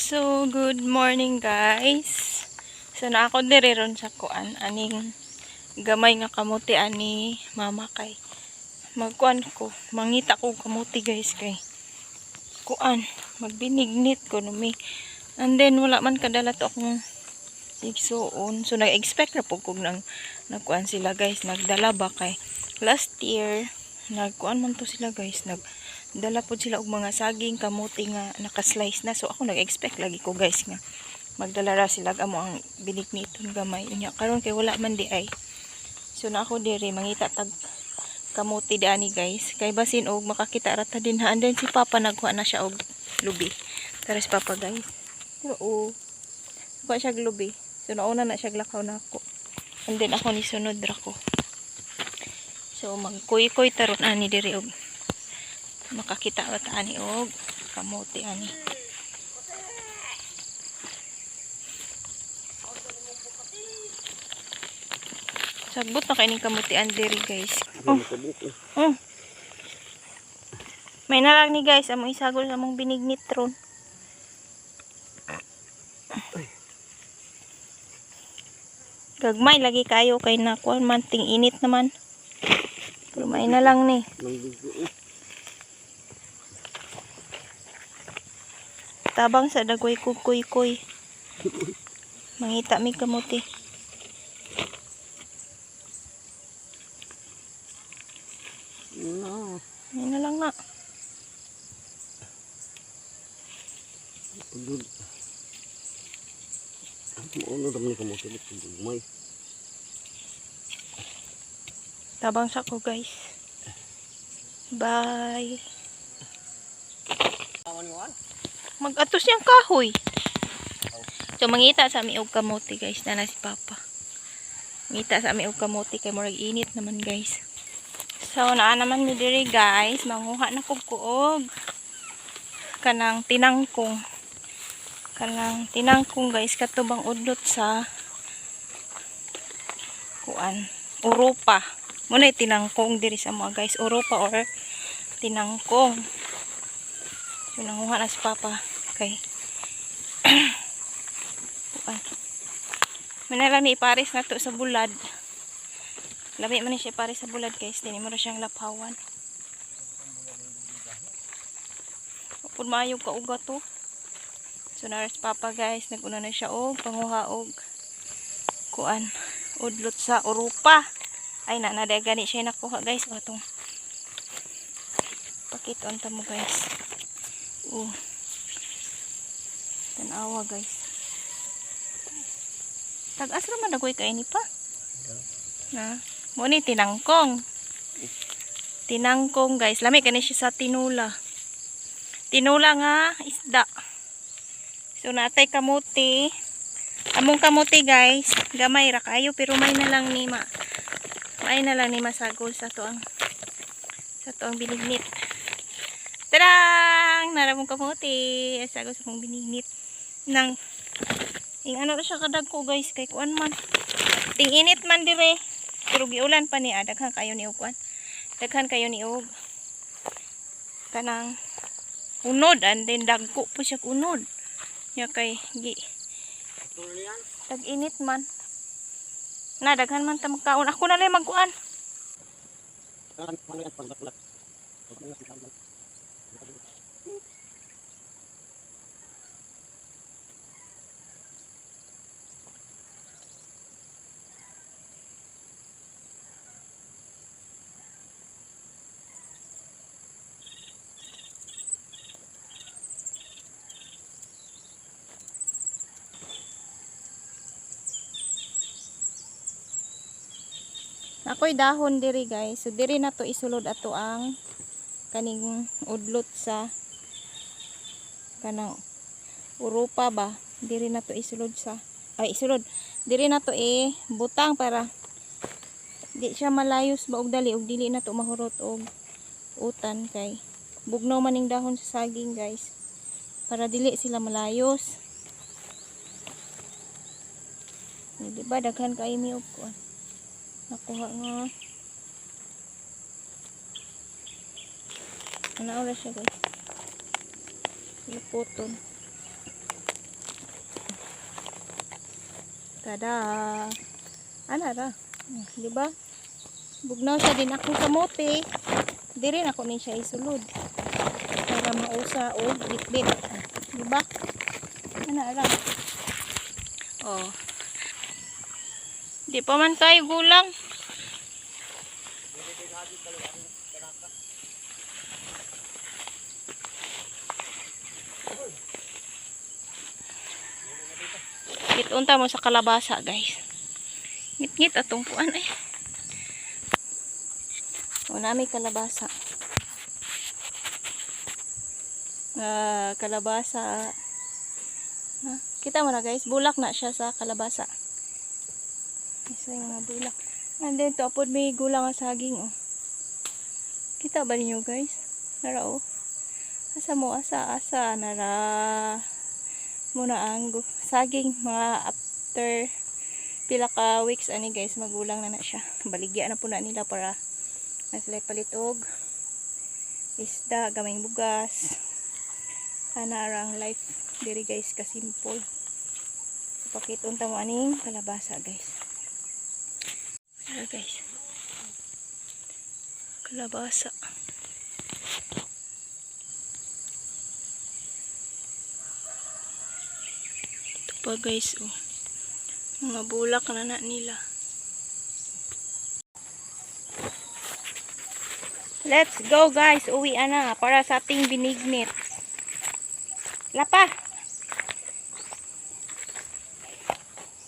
So, good morning, guys. So, na ako diri ron sa kuan aning gamay nga kamuti ani mama kay magkuan ko, mangita ko kamuti, guys, kay kuan, magbinignit ko no mi. And then wala man kadala to akong igsuon. So, nag-expect na po kog nang nagkuan sila, guys, nagdala ba kay last year nagkuan man to sila, guys, nagdala po sila og mga saging, kamuti nga naka-slice na. So ako nag-expect lagi ko, guys, nga magdala ra sila amo ang binigniton gamay. Unya karon kay wala man di ay. So na ako diri mangita tag kamuti diani, guys. Kay basin og makakita ra ta din ha. And then si Papa nagkuha na siya og lubi. Tara si Papa, guys. Pero oh, kuha siya og lubi. So nauna na siya glakaw na ako. And then ako ni sunod ra ko. So magkuy-kuy taron ani diri og makakita ra ta ani og kamuti ani. Sagbot na kay ning kamutian diri, guys. Oh, oh. May nalang ni, guys, among isagol sa among binignit ron. Gagmay lagi kayo kay nakuan man ting init naman. Pero may na lang ni. Tabang sa dagway kukuy-kuy. Mangita mi kamuti. No. May na lang na. Pagod. Ano naman ka mo sa may. Tabang sa ko, guys. Bye. Mag-atos niyang kahoy. So mangita sa ami og kamote, guys, na si Papa. Mangita sa ami og kamote kay murag init naman, guys. So naa naman mi diri, guys, manguha na kog kuog kanang tinangkong. Kanang tinangkong, guys, katubang udlot sa kuan, Europa. Muna tinangkong diri sa mga, guys, Europa or tinangkong. So nanguha na si Papa kay kuan. Mana lang ni ipares na to sa bulad. Lami man ni siya ipares sa bulad, guys. Dini mo ra siyang laphawan. Upod maayo ka uga to. So naras Papa, guys, naguna na siya og panguha og kuan, udlot sa Europa. Ay na na gani siya nakuha, guys, atong pakita ta mo, guys. Oh. Tanawa, guys. Tag-as ra man dagoy kay ni pa. Na. Mo ni tinangkong. Tinangkong, guys. Lami kani siya sa tinula. Tinula nga isda. So natay kamuti. Among kamuti, guys, gamay ra kayo pero may na lang ni ma. May na lang ni masagol sa to ang binignit. Tarang! Naramong kamuti. Sagol sa mong binignit. Nang ing ano ra siya kadagko, guys, kay kuan man. Ting init man dire. Pero giulan pa ni ah, daghan kayo ni og kuan. Daghan kayo ni og kanang unod and then dagko po siya unod. Nya kay gi tag-init man. Na daghan man ta magkaon. Ako na lang magkuan. Ako'y dahon diri, guys. So diri na to isulod ato ang kaning udlot sa kanang Europa ba. Diri na to isulod sa ay isulod. Diri na to e butang para di siya malayos ba og dali og dili na to mahurot og utan kay bugnaw maning dahon sa saging, guys. Para dili sila malayos. Di ba daghan kay mi og kuan. Nakuha nga. Ano oras siya, guys? Luputon. Tada! Ana ra. Di ba? Bugnaw siya din akong kamote. Diri na ko ni siya isulod. Para mausa og bitbit. Di ba? Ana ra. Oh. Di pa man kayo gulang. Gitunta mo sa kalabasa, guys. Ngit-ngit atong kuan ay. O nami kalabasa. Ah, kalabasa. Ah, kita mo na guys, bulak na siya sa kalabasa. Isa yung mga bulak. And then to apod may gulang ang saging oh. Kita ba ninyo guys? Nara oh. Asa mo asa asa nara muna ang saging mga after pila ka weeks ani guys magulang na na siya. Baligya na po na nila para mas palit og isda, gamayng bugas. Ana ra ang life diri guys ka simple. Pakiton ta mo aning kalabasa guys. Tara guys. Kalabasa. Ito pa guys oh. Mga bulak na na nila. Let's go guys, uwi na para sa ating binignit. Lapa.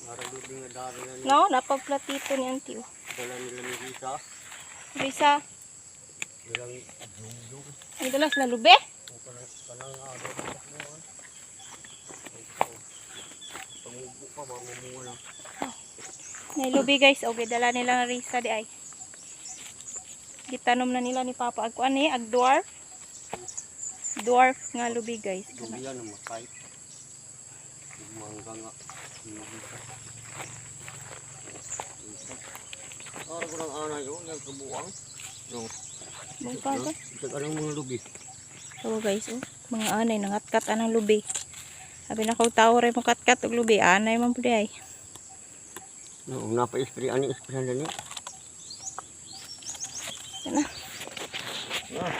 Naralubi nga dari na ni. No, napagplatito ni auntie. Oh. Dala nila ni Risa. Risa, Nilang jungjung. ang dalas na lube. O kanang kanang araw mo. Pangubo pa ba mamunga na. Nailubi guys, okay, dala nila ng Risa di ay. Gitanom na nila ni Papa ag kuan eh, ag dwarf. Dwarf nga lubi guys. Kana. Dumiyan na matay. Mangga nga. Araw ko ng anay oh, nagkabuang. No. Mong pa ba? Ito anong mga lubi. Oo guys, oh. Mga anay nangatkat anang lubi. Sabi na kog tawo ray mo katkat og lubi, anay man pud ay. No, napa-spray ani spray na ni. Kana. Ah,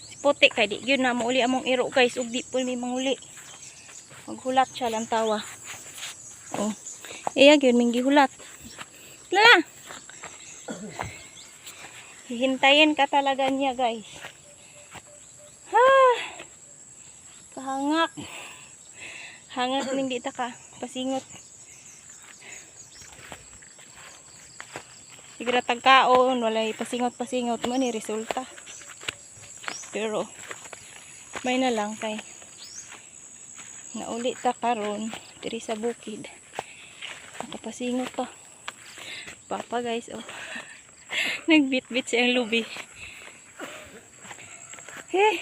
Si puti kay di gyud na mauli among iro guys ug di pud mi manguli. Maghulat siya lang tawa. Oh. Iya gyud ming gihulat. Lala. Hihintayin ka talaga niya guys. Ha. Kahangak. Hangak ning di ta ka pasingot. Sigra tagkaon, walay pasingot-pasingot mo ni resulta. Pero may na lang kay nauli ta karon diri sa bukid. Nakapasingot pa. Papa guys, oh. Nagbitbit siyang lubi. Hey.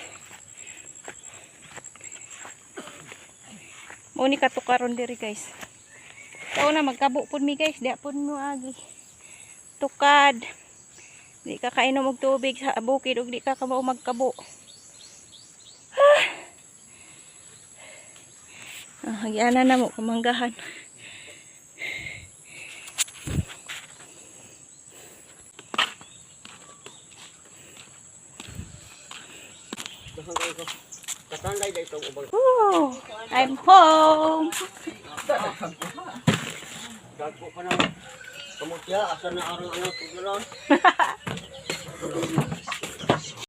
Mao ni katukaron diri guys. Tao na magkabo pud mi guys, di pud mo agi. Tukad. Di ka kainom og tubig sa bukid ug di ka kamao magkabo. Ah, hagianan na mo kamanggahan. Dahan kayo ko. Katanday dahil itong ubang. Woo! I'm home. Dagko pa na. Kamutya, asa na araw ano, tugulan.